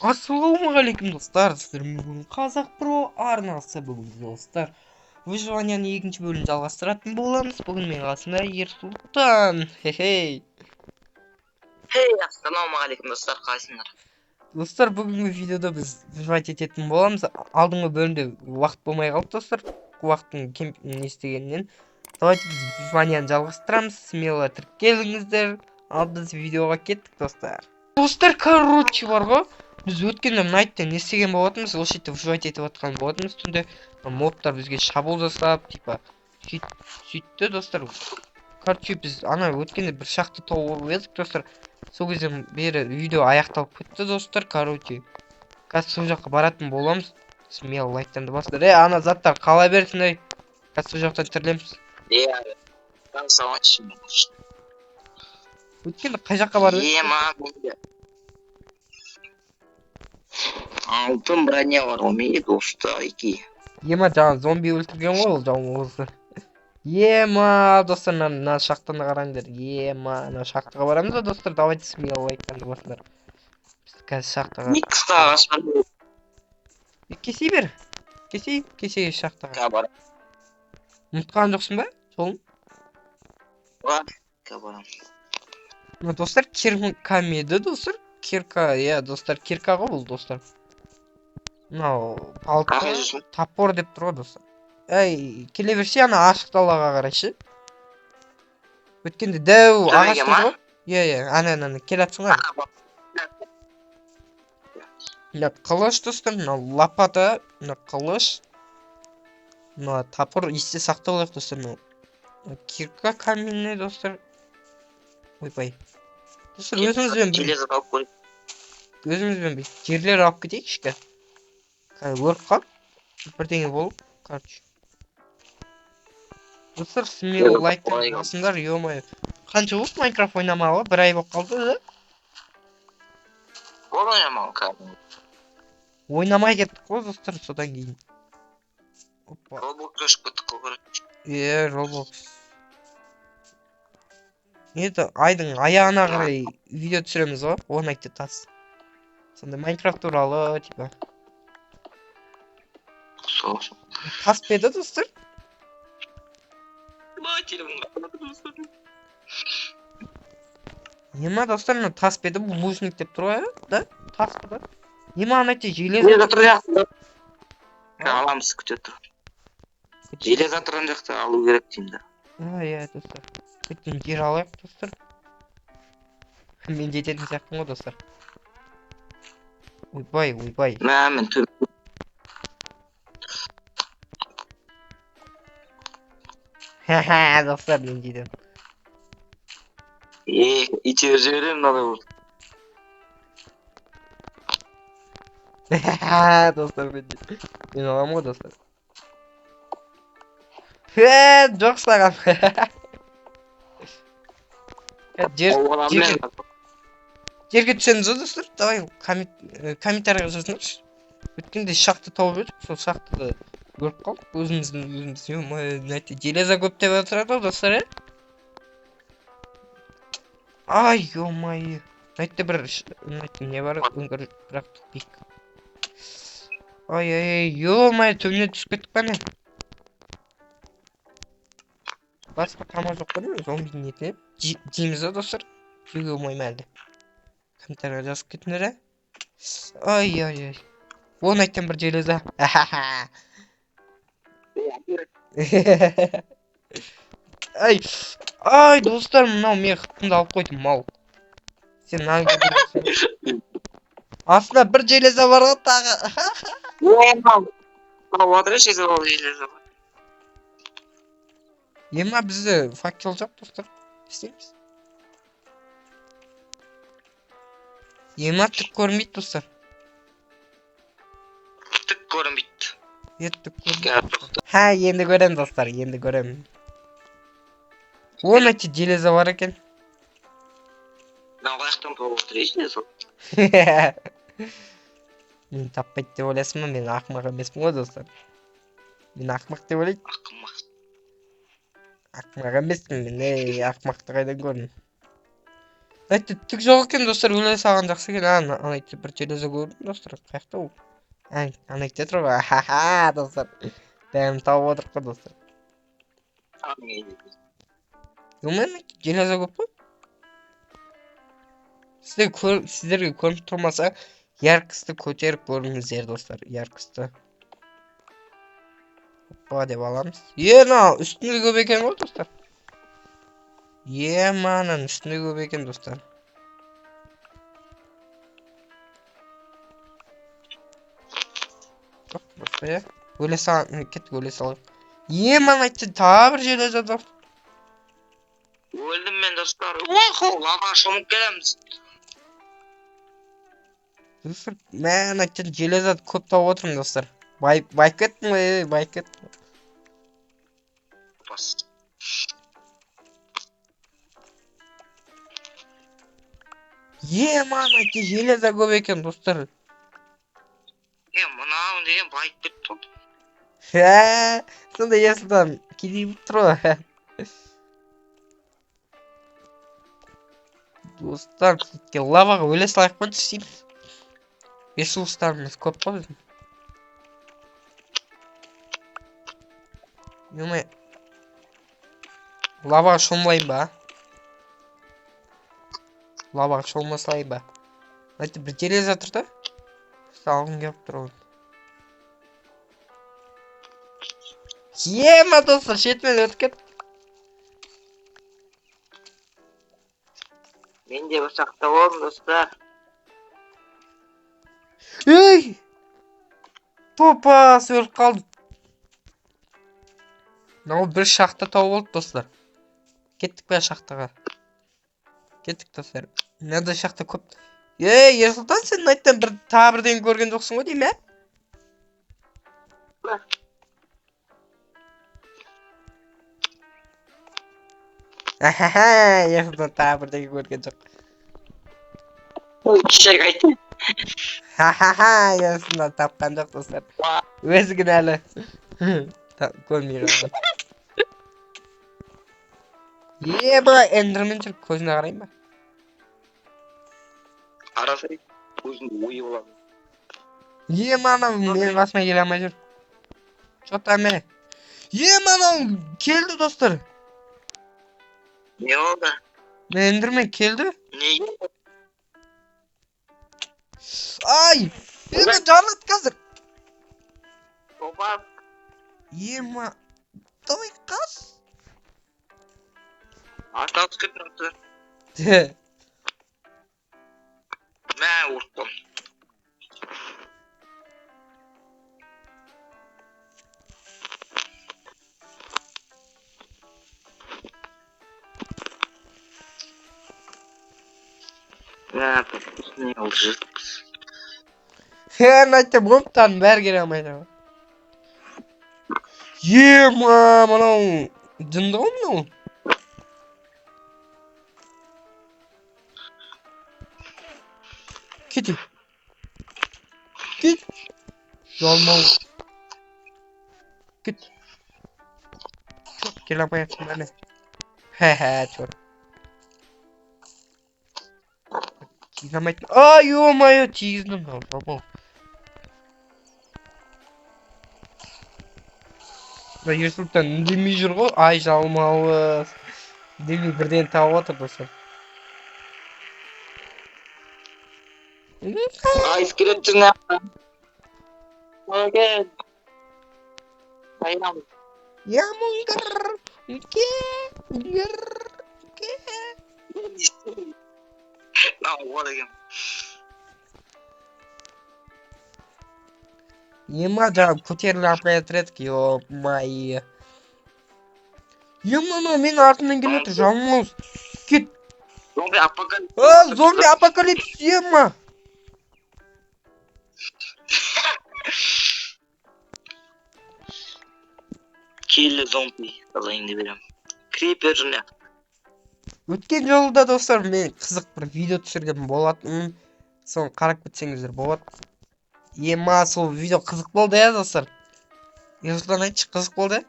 Ассалаумағалейкум достар, сіздермен бүгін Қазақ Про арнасы. Бүгін достар выживанияның екінші бөлімін жалғастыратын боламыз. Бүгін мен қасымда Ерсұлтан. Хе-хей. Хей, ассалаумағалейкум достар, қалайсыңдар? Достар, бүгінгі видеода біз выживать ететін боламыз. Алдыңғы бөлімде уақыт болмай қалды достар, уақыттың кем не істегенінен. Давайте біз выживанияны жалғастырамыз. Смело тіркеліңіздер. Ал біз видеоға кеттік достар. Достар, короче бар ғой, біз өткенде Найттен не істеген болатынбыз, осы жерде выживать етіп жатқан болатынбыз. Түнде мобтар бізге шабуыл жасап, типа сөйтті достар. Короче, біз ана өткенде бір шақты тауып едік достар. Сол кезден бері видео аяқталып кетті достар. Короче, қазір сол жаққа баратын боламыз. Смело лайктарды басыңдар. Ана заттар қала берсін, ей. Қазір сол жақтан тірілеміз. Иә, өткенде қай жаққа барып едік? Ема, менде алтын броня бар ғой менде достар, еке. Ема, жаңа зомби өлтірген ғой ол жауыз. Ема, достар, мына шахтаны қараңдар. Ема, мына шахтаға барамыз ба достар? Давайте смело лайктарды басыңдар. Біз қазір шахтаға. Не қысқа ағаш бар. Кесей бер. Кесей, кесей шахтаға. Бар. Ұмытқан жоқсың ба? Жолын? Бар. Барам. Достар, кирка ме еді достар? Кирка, иә достар, кирка ғой бұл достар. Мынау палка, топор деп тұр ғой достар. Әй, келе берсе ана ашық далаға қарай ше. Өткенде дәу ағаш тұр ғой. Иә, иә, ана, ана, келе жатсың ғой. Мына қылыш достар, мына лопата, мына қылыш, мына топор есте сақтап алайық достар. Мынау кирка каменный достар. Ойбай. Достар, өзімізбен бір өзімізбен бір жерлер алып кетейікші. Қазір өліп қалып, бірдеңе болып, короче. Достар, смело лайктарды басыңдар, ё-моё. Қанша болды Майнкрафт ойнамағалы? Бір ай болып қалды, да? Ол ойнамаған кәдімгі. Ойнамай кеттік қой достар, содан кейін. Опа. Roblox көшіп кеттік қой, короче. Е, Roblox. Енді айдың аяғына қарай видео түсіреміз ғой, оны айтты тас. Сонда Майнкрафт туралы, типа. Сол. Тас па еді достар? Ема достар, мына тас па еді? Булыжник деп тұр ғой, да? Тас па да? Ема, ана жерде железо. Железо тұр жақта. Аламыз, күте тұр. Железо тұрған жақта алу керек деймін да. Иә, достар. Бүйтін жер алайық достар. Мен жететін сияқтымын ғой достар. Ойбай, ойбай. Мә, мен төбе. Ха-ха, достар, мен жетемін. Е, итеріп жіберемін мынадай болып. Ха-ха, достар, мен жетемін. Мен аламын ғой достар. Хе, жоқ саған. Жерге түсеміз ғой достар. Давай комментарийға жазыңдаршы. Өткенде шахта тауып едік, сол шахтада көріп қалдық өзіміздің өзіміз. Ё-моё, железо көп деп отырады ғой достар, ә? Ай, ё-моё. Мына бір не бар, үңгір, бірақ тупик. Ай, ай, ай, ё-моё, төбіне түсіп кеттік па не? Басқа тамақ жоқ па не? Зомбидің етіне жейміз ба достар? Жеуге болмай ма әлде? Комментарийға жазып кетіңдер, ә? Ай, ай, ай. Оны айттым бір железо. Ай, ай, достар, мынау мен хытымды алып қойдым, мал. Сен мынаны көресің. Астында бір железо бар ғой тағы. Ема, бізде факел жоқ достар. Не істейміз? Ема, түк көрінбейді достар. Түк көрінбейді. Е, түк көрінбейді. Ха, енді көрем достар, енді көрем. Оны айтшы, железо бар екен. Мына қаяқтан тауып отыр, е, железо? Мен таппайды деп ойлайсың ба? Мен ақымақ емеспін ғой достар. Мен ақымақ деп ойлайды. Ақымақ. Ақымақ емеспін мен, ей, ақымақты қайдан көрдім? Айтты түк жоқ екен достар, өле салған жақсы екен. Ана айтты бір железо көрдім достар. Қаяқта ол? Ана айтты тұр ғой. Ха-ха, достар. Бәрін тауып отырық қой достар. Ё-моё, железо көп қой. Сіздерге көрініп тұрмаса, яркісті көтеріп көріңіздер достар, яркісті. Опа деп аламыз. Мынау үстінде көп екен ғой достар. Мынаның үстінде көп екен достар. Жоқ, просто, иә. Өле сал, кеттік, өле салайық. Мына айтты, тағы бір железо достар. Өлдім мен достар. Охо, лава шомып келеміз. Достар, мен айтты, железо көп тауып отырмын достар. Байып кеттім ғой, байып кеттім. Бас. Мана айтты, железо көп екен достар. Мынау деген байып кетті ғой. Сонда Ерсұлтан кедей болып тұр ғой. Достар, лаваға өле салайық па түсейміз. Ресурстарымыз көп қой біздің. Ё-моё. Лаваға шомылайын ба? Лаваға шомыла салайын ба? Айтты, бір железо тұр да. Салғым келіп тұр оны. Ема, достар, шетімен өтіп кетті. Мен де бір шақта болдым, достар. Ей! Топас өліп қалды. Мынау бір шахта тауып алды, достар. Кеттік пе шахтаға? Кеттік, достар. Мынандай шахта көп. Ей, Ерсұлтан, сен айттан бір тағы бірдеңе көрген жоқсың ғой деймін, ә? Ахаха, Ерсұлтан тағы бірдеңе көрген жоқ. Ой, кешегі айтты. Ха-ха-ха, Ерсұлтан тапқан жоқ, достар. Өзі кінәлі. Көрмей қалған. Еба, Эндермен жүр, көзіне қарайын ба? Қарасай, көзінде ойы болады. Ема, анау менің қасыма келе алмай жүр. Чё там, е? Ема, анау келді, достар. Не болды? Эндермен келді. Неге? Ай! Ема, жарылады қазір. Опа. Ема, давай қас. Артқа түсіп кетті. Мә, ұрттым. Мә, не ол жыртқыз. Мен айттым, оптан бәрі келе алмайды. Ема, мынау жынды ғой мынау. Кет. Кет. Жалмау. Кет. Черт, келе алмай жатырмын әне. Хе-хе, черт. Тигізе алмайтын. Ай, ё-моё, тигіздім мынау, жалмау. Мына Ерсұлтан үндемей жүр ғой. Ай, жалмауыз. Үндемей бірден тауып отыр, достар. Ай, скелет жүр мына жақта. Окей. Айналып. Я мунгар. Уке, унгар, уке. Мынау бар екен. Ема, жаңа көтеріліп алып келе жатыр едік, ё-моё. Ема, мынау менің артымнан келе жатыр, жалмауыз. Кет. Зомби апокалипсис. А, зомби апокалипсис, ема. Келі зомби, алайын деп беремін. Крипер жүр мына. Өткен жолы да, достар, мен қызық бір видео түсірген болатынмын. Соны қарап кетсеңіздер болады. Ема, сол видео қызық болды, иә, достар? Ерсұлтан, айтшы, қызық болды,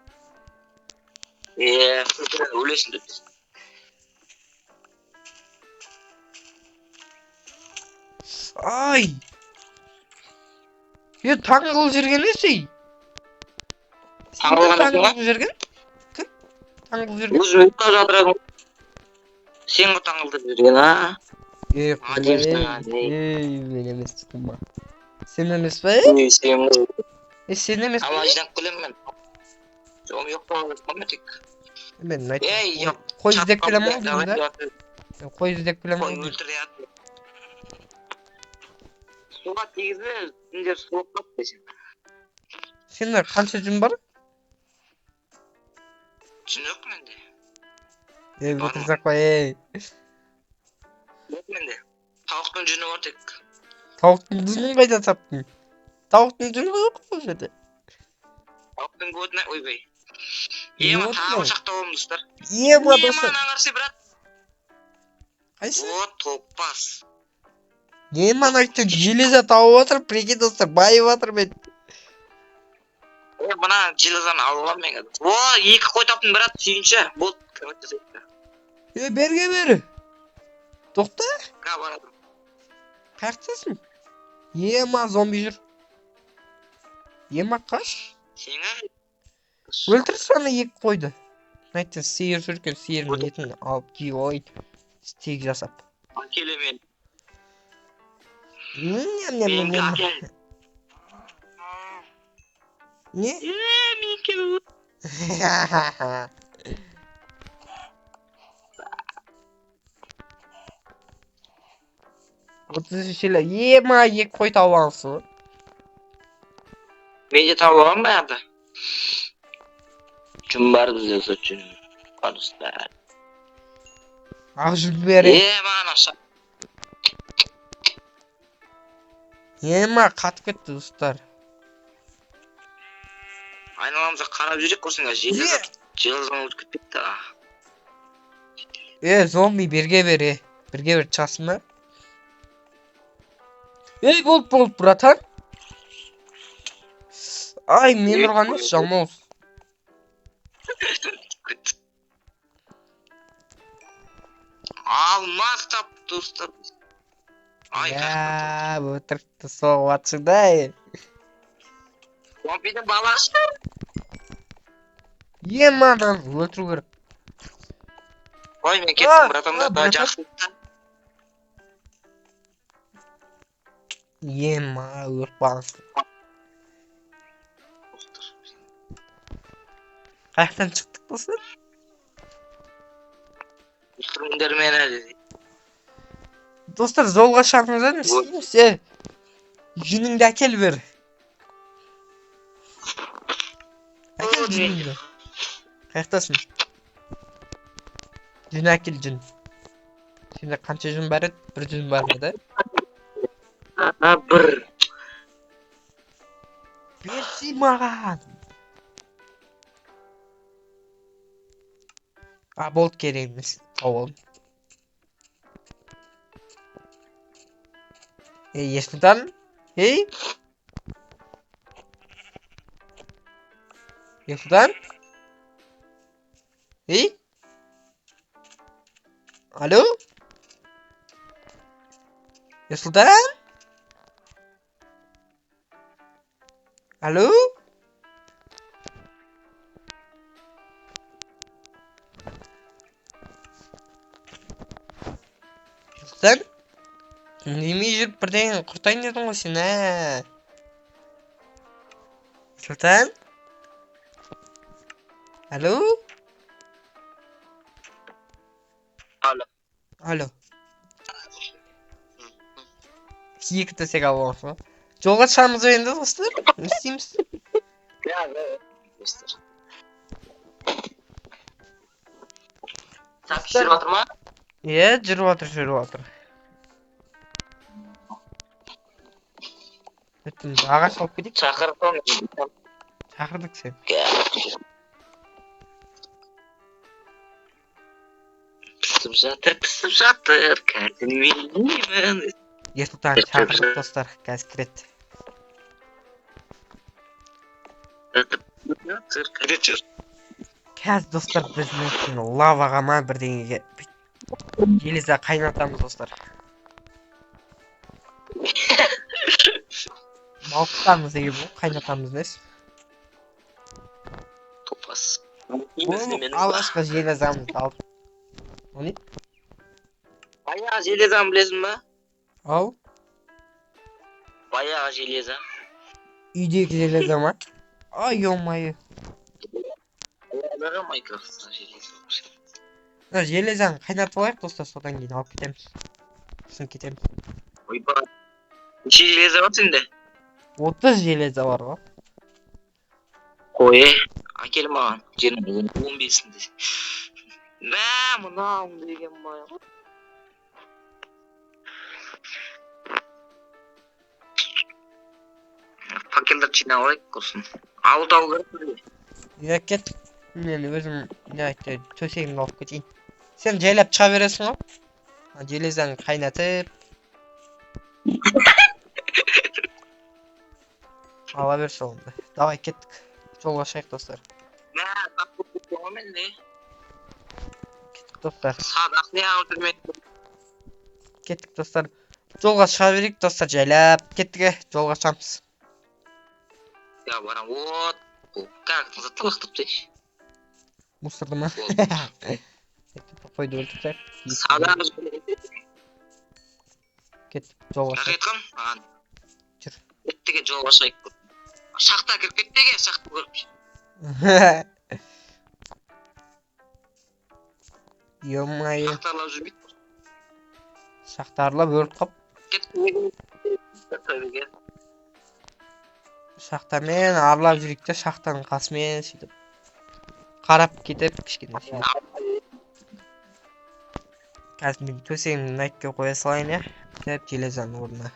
иә? Өлесің деп. Ай! Е, таң қылып жүрген ей. Таң қылған Таң екен қылып жүрген? Кім? Таң қылып жүрген? Өзім ұйықтап жатыр едім. Сен ғой таң қылдырып жүрген, а? Ей, А, деймін саған, ей. ей, мен емес тұқым. Сен емес па? Ей, сен ғой. Е, сен емес па? Ала жинап келемін мен. Жоқ, ұйықтап жатқан мен тек. Мен айттым. Ей, жоқ. Қой іздеп келемін ғой деймін да. Қой іздеп келемін Қой ғой деймін. өлтір я. Суға тигізбе, сендер суық қалып десең. Сендер қанша жүн бар? Жүн жоқ менде. Ей, өтірік қой, ей. Жоқ менде. Тауықтың жүні бар тек. Тауықтың жүнін қайда таптың? Тауықтың жүні жоқ бұл жерде. Тауықтың көтіне, ойбай. Не Ема, болды тағы мынау? пышақ табамын, достар. Ема, Ема, достар. ана қарсы, брат. Қайсы? О, топас. Ема, ана жерде железо тауып отыр, прикинь, достар, байып жатыр мен. Е, мына железоны алып аламын мен қазір. О, екі қой таптым, брат, сүйінші. Болды. Короче, Е, берге бері. Тоқта, Ка барады. қаяқтасың? Ема, зомби жүр. Ема, қаш. Сені Өлтірші ана екі қойды. Айттың, сиыр жүр екен, сиырдың етін алып киіп алайын. Стейк жасап. Әкеле мен. Ням, ням, ням, Менікі ням. әкел. Не? Е, менікі. 33 елі. Ема, екі қой тауып алғансың ғой. Мен де тауып аламын баяғыда. Жүн бар бізде осы жүн. Бар достар. Ақ жүн бері. Е, маған ақша. Ема, қатып кетті, достар. Айналамызға қарап жүрейік құрсын, железо. Железоны өтіп кетті. Е, зомби, берге бер, е. Берге бер, шығасың ба? Ей, болды, болды, братан. Ай, мен ұрған емес, жалмауыз. Алмаз тапты, достар. Ай, Я, өтірікті соғып жатсың да, е. Зомбидің баласы. Ема, ананы өлтіру керек. Ой, мен кеттім, братандар, а, да, братан. жақсы. Ема, өліп қалғансың. Қаяқтан шықтық достар? Өлтіріңдер мені деді. Достар, жолға шығамыз не істейміз? Е, жүніңді әкел бер. Әкел Ой. жүніңді. Қаяқтасың? Жүн әкел, жүн. Сенде қанша жүн бар еді? Бір жүн бар еді. А, бір. Берсей маған. А, болды, керек емес. Тауып алдым. Ей, Ерсұлтан? Ей? Ерсұлтан? Ей? Алло? Ерсұлтан? Алло? Ерсұлтан? Неме жүріп бірдеңе құртайын дедің ғой сен, ә? Сұлтан? Алло? Алло. Алло. Екі төсек алып алғансың ғой. Жолға шығамыз ба енді, достар? Не істейміз? Достар. Запись жүріп жатыр ма? Иә, жүріп жатыр, жүріп жатыр. Өттім, ағаш алып кетейік. Шақырдым. Шақырдық сені. Пісіп жатыр, пісіп жатыр. Қазір мен жеймін. Ерсұлтан шақырдық, достар, қазір кіреді. Жатыр, жүр. Қазір, достар, біз мүмкін лаваға ма бірдеңеге бүйтіп железо қайнатамыз, достар. Балқытамыз деген бұл, қайнатамыз несі? Топас. Алғашқы железамызды алдық. О не? Баяғы железаны білесің ба? Ау? Баяғы железа. Үйдегі железа ма? Ай, ё-моё. Баяғыдағы Майнкрафтта железа. Мына железаны қайнатып алайық, достар, содан кейін алып кетеміз. Сосын кетеміз. Ойбай. Неше железа бар сенде? 30 железа бар ғой. Қой, әкел маған. 15-інде. Мә, мынау деген бай ғой. Факелдерді жинап алайық құрсын. Ауыл табу керек бізге. Иә, кеттік. Мен өзім не айтты, төсегімді алып кетейін. Сен жайлап шыға бересің ғой. Железаны қайнатып. Ала бер соңында. Давай кеттік. Жолға шығайық, достар. Мә, тап болып кеткен ғой менде. Кеттік, достар. Садақ не алып жүрмін. Кеттік, достар. Жолға шыға берейік, достар, жайлап. Кеттік, жолға шығамыз. Я барам. Вот. Как заттар лақтырып тастайыншы. Мусорды ма? Қойды өлтіріп тастайық. Садақ. Кеттік, жолға шығайық. Рахмет, маған. Жүр. Кеттік, жолға шығайық. Шахта кіріп кетті, шахта көріп. Ё-моё. Шахтарлап жүрмейді. Шахтарлап өліп қалып. Кеттік. Шахтамен аралап жүрейік те, шахтаның қасымен сөйтіп қарап кетіп кішкене сөйтіп. Қазір мен төсегімді мына қоя салайын, иә, деп железаның орнына.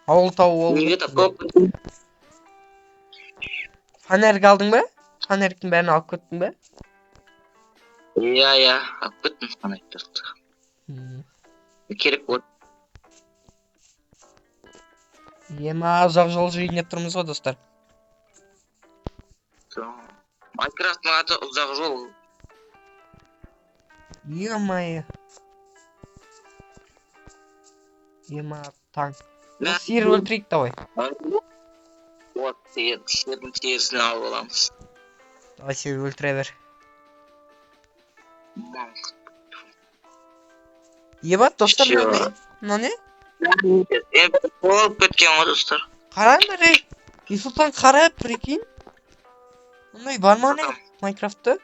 Ауыл тауып алу Неге керек тап бізге. Фонарик алдың ба? Фонариктің бәрін алып кеттің бе? Иә, иә, алып кеттім фонариктерді. Керек болды. Ема, ұзақ жол жүрейін деп тұрмыз ғой, достар. Майнкрафттың аты ұзақ жол. Ё-моё. Ема, таң. Мә. Сиыр өлтірейік, давай. Вот, сиыр, сиырдың терісін алып аламыз. Давай, сиыр өлтіре бер. Еба, достар, мынау не? Мынау не? Болып кеткен ғой, достар. Қараңдар, ей. Ерсұлтан, қара, прикинь. Мындай бар ма не Майнкрафтта?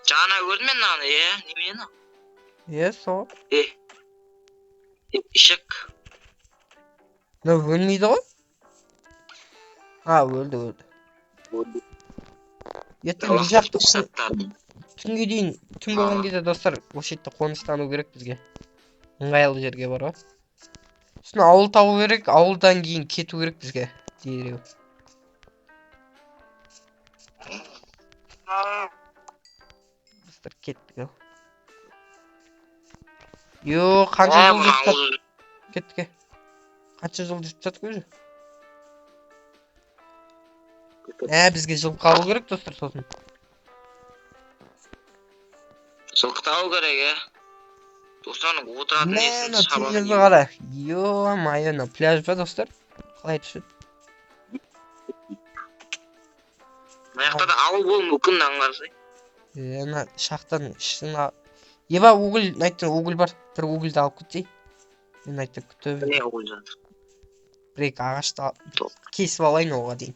Жаңа көрдім мен мынаны, е, немене мынау? Е, сол. Е. Ішек. Мынау өлмейді ғой? А, өлді, өлді. Өлді. Ертең бұл жақты түнге дейін, түн болған кезде, достар, осы жерде қоныстану керек бізге. Ыңғайлы жерге бар ғой. Сосын ауыл табу керек, ауылдан кейін кету керек бізге. Дереу. Достар, кеттік ау. Йо, қанша жол жүріп тастадық? Кеттік, е. Қанша жол жүріп тастадық өзі? Бізге жылқы алу керек, достар, сосын. Жылқы табу керек, е. Достарның отыратын Мә, несін мына шабады теңізді деймін. қара. Ё-моё, мына пляж ба, достар? Қалай түседі? Мына жақта да ауыл болуы мүмкін, мынаның қарасай. Е, мына шахтаның ішін Еба, уголь, мына жерде уголь бар. Бір угольді алып кетейін. Мен мына жерде күтіп. Не уголь жатыр? Бір екі ағашты Тоқ. кесіп алайын оға дейін.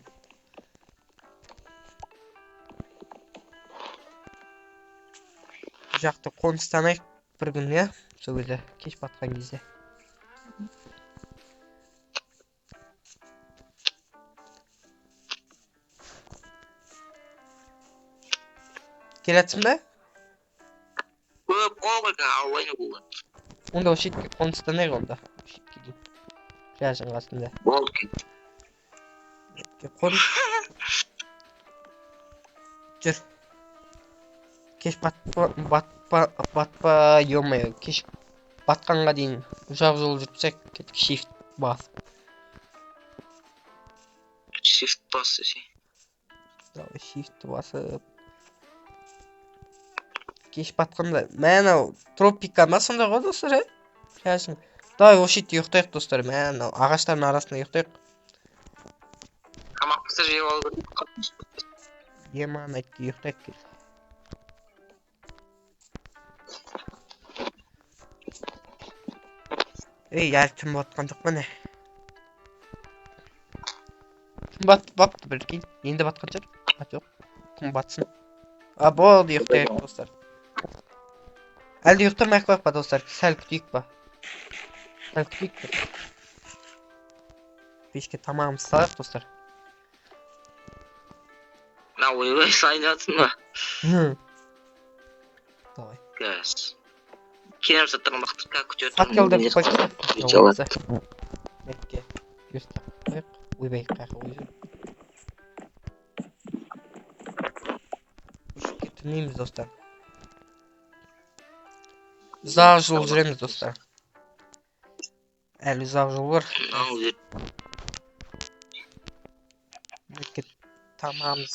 Бұл жақты қоныстанайық бір күн, иә? Сол кезде, кеш батқан кезде. Келатсың ба? Көп қой ғой, алайын угольді. Онда осы жерге қоныстанайық онда. Осы жерге дейін. Пляждың қасында. Болды, кет. Қон. Жүр. Кеш батпа, батпа, батпа, ё-моё, кеш батқанға дейін ұзақ жол жүріп тастайық, кеттік, shift басып. Shift бас десе. Давай, shift басып. Кеш батқанда, мә, анау тропика ма сондай ғой, достар, ә? Пляжың. Давай осы жерде ұйықтайық, достар. Мә, мынау ағаштардың арасында ұйықтайық. Тамақ пісіріп жеп алу керек. Ема, айтты, ұйықтайық кел. Ей, әлі түн батқан жоқ па не? Түн батып бапты, прикинь. Енді батқан шығар. А, жоқ. Күн батсын. А, болды, ұйықтайық, достар. Әлде ұйықтамай ақ қояйық па, достар? Сәл күтейік па? Сәл күтейік пе? Пешке тамағымызды салайық, достар. Мына ойбай салайын жатсың ба? Давай. Газ. Керем заттарын бақтырып күте Факел деп қойсақ. Мекке. Верстак қояйық. Ойбай, қаяққа қойып жүр. Ұшып кетірмейміз, достар. Ұзақ жол жүреміз, достар. Әлі ұзақ жол бар. Мекке тамағымыз.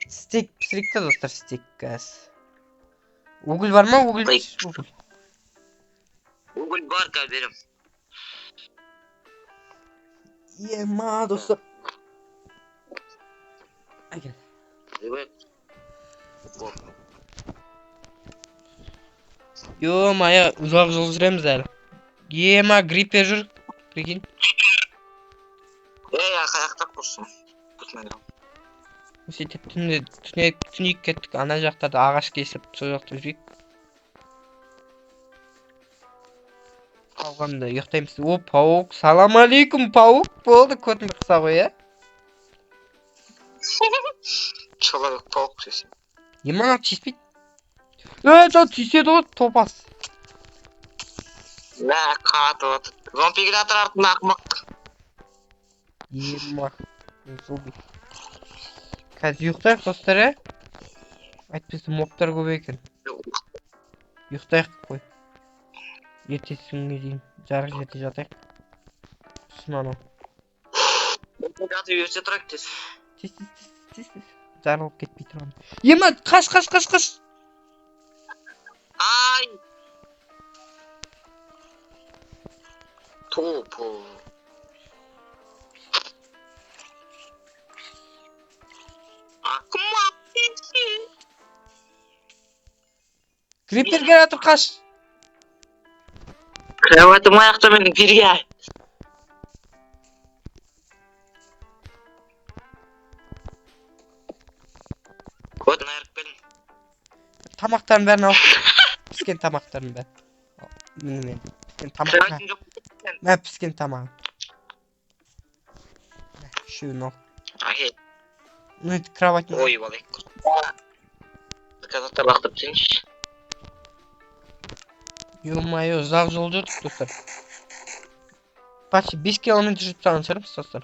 Стейк пісірейік та, достар, стейк қазір. Уголь бар ма? Уголь. Уголь. Уголь бар, қазір берем. Ема, достар. Әкел. Ё-моё, ұзақ жол жүреміз әлі. Ема, гриппер жүр. Прикинь. Ей, аяқтап құрсын. Сөйтіп түнейік кеттік. Ана жақтарда ағаш кесіп, сол жақта жүрейік. Қалғанда ұйықтаймыз. О, паук. Салам алейкум, паук. Болды, көтіңді қыса ғой, ә? Человек паук десем. Ема, тиіспейді. Е, жау тиіседі ғой, топас. Мә, қатып жатыр. Зомби келе жатыр артында, ақымақ. Ема, зомби. Қазір ұйықтайық, достар, ә? Әйтпесе мобтар көп екен. Ұйықтайық қой. Ертесі күнге дейін жарық жерде жатайық. Сосын анау. Жатып ерте тұрайық тез. Тез, тез, тез, тез, тез. Жарылып кетпей тұрған. Ема, қаш, қаш, қаш, қаш. Ай! Топо. Ақымақ. Крипер келе жатыр, қаш. Кроватым аяқта менің, берге. Көтін айырып келдім. Тамақтардың бәрін ал. Піскен тамақтардың бәрін. Міне мен. Піскен тамақ. Кроватым жоқ. Мә, піскен тамағым. Мә, үшеуін ал. Әкел. Ну, это кровать. Ой, балай. Қазақтар лақтырып тастайыншы. Ё-моё, ұзақ жол жүрдік, достар. Почти 5 километр жүріп тастаған шығармыз, достар.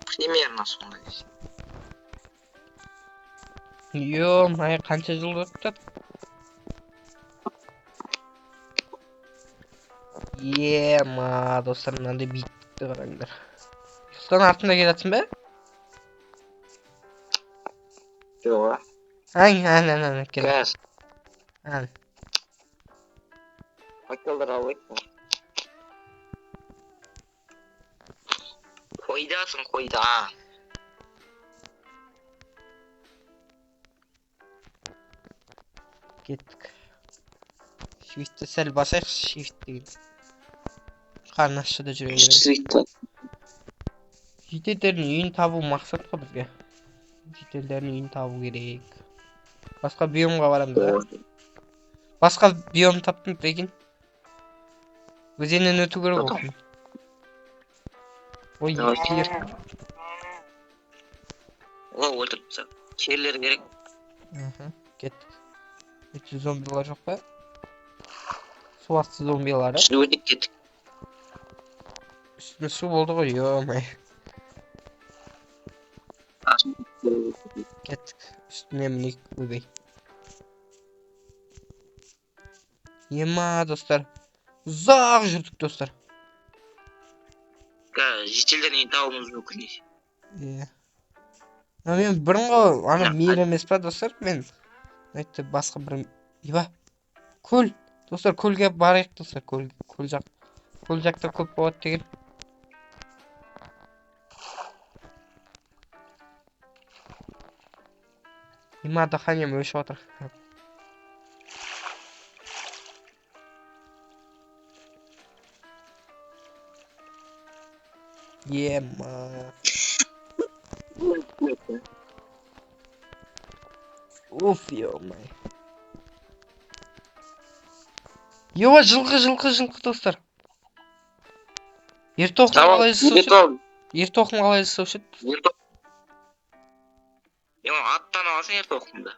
Примерно сондай. Ё-моё, қанша жол жүріп тастадық? Ема, достар, мынандай биіктікті қараңдар. Сұлтан артында келе жатсың ба? Жоқ. Ән, ән, ән, ән, кел. Қазір. Ән. Факелдар алайық. Қойдасың, қойда. Кеттік. Shift'ті сәл басайық, shift деген. Қарны ашса да жүре береді. Shift. Жительдердің үйін табу мақсат қой бізге. Жительдердің үйін табу керек. Басқа биомға барамыз, да? Басқа биом таптым, прикинь. Өзеннен өту керек ол. Ой, кер. О, өлтіріп тастады. Керлер керек. Кеттік. Өте зомбилар жоқ па? Су асты зомбилары. Үстіне өтіп кеттік. Үстіне су болды ғой, ё-моё. Кеттік. Үстіне мінейік, ойбай. Ема, достар. Ұзақ жүрдік, достар. Жительдердің үйін табуымыз мүмкін. Иә. Мен бұрынғы ана мир емес па, достар? Мен айтты басқа бір Иба. Көл. Достар, көлге барайық, достар, көл, көл жақ. Көл жақта көп болады деген. Има дыханием өшіп жатыр. Ема. Уф, ё-моё. Ё, жылқы, жылқы, жылқы, достар. Ертоқым Давай, қалай жасаушы еді? ертоқым. Ертоқым қалай жасаушы еді? Ертоқым. Е, аттан аласың ертоқымды.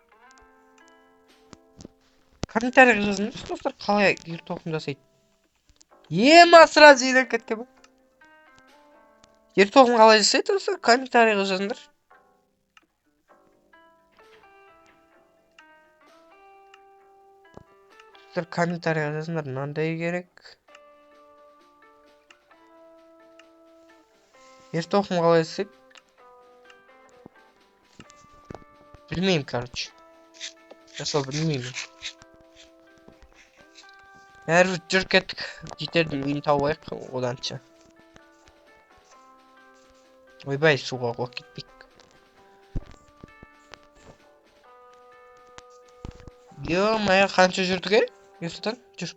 Комментарийға жазыңдаршы, достар, қалай ертоқым жасайды. Ема, сразу үйреніп кеткен ба? Ертоқым қалай жасайды, достар? Комментарийға жазыңдар. Достар, комментарийға жазыңдар, мынандай керек. Ертоқым қалай жасайды? Білмеймін, короче. Жасау білмеймін. Бәрібір жүр кеттік. Жетердің үйін тауып алайық оданша. Ойбай, суға құлап кетпейік. Ё-моё, қанша жүрдік, е? Ерсұлтан, жүр.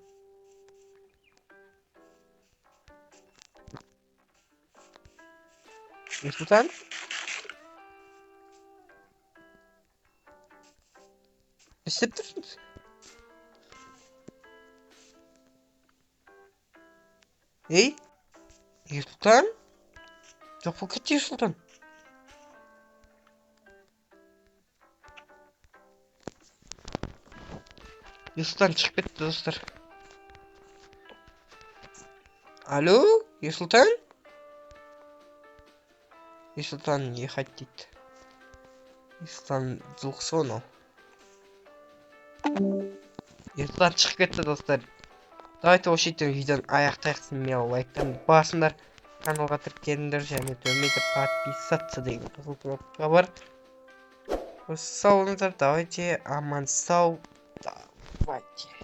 Ерсұлтан? Не істеп тұрсың? Ей, Ерсұлтан? Жоқ болып кетті Ерсұлтан. Ерсұлтан шығып кетті, достар. Алло, Ерсұлтан? Ерсұлтан ехать дейді. Ерсұлтан жылқысы ғой мынау. Ерсұлтан шығып кетті, достар. Давайте осы жерден видеоны аяқтайық. Смело лайктан басыңдар, каналға тіркеліңдер және төменде подписаться деген қызыл кнопка бар. Сау болыңыздар, давайте аман сау, давайте.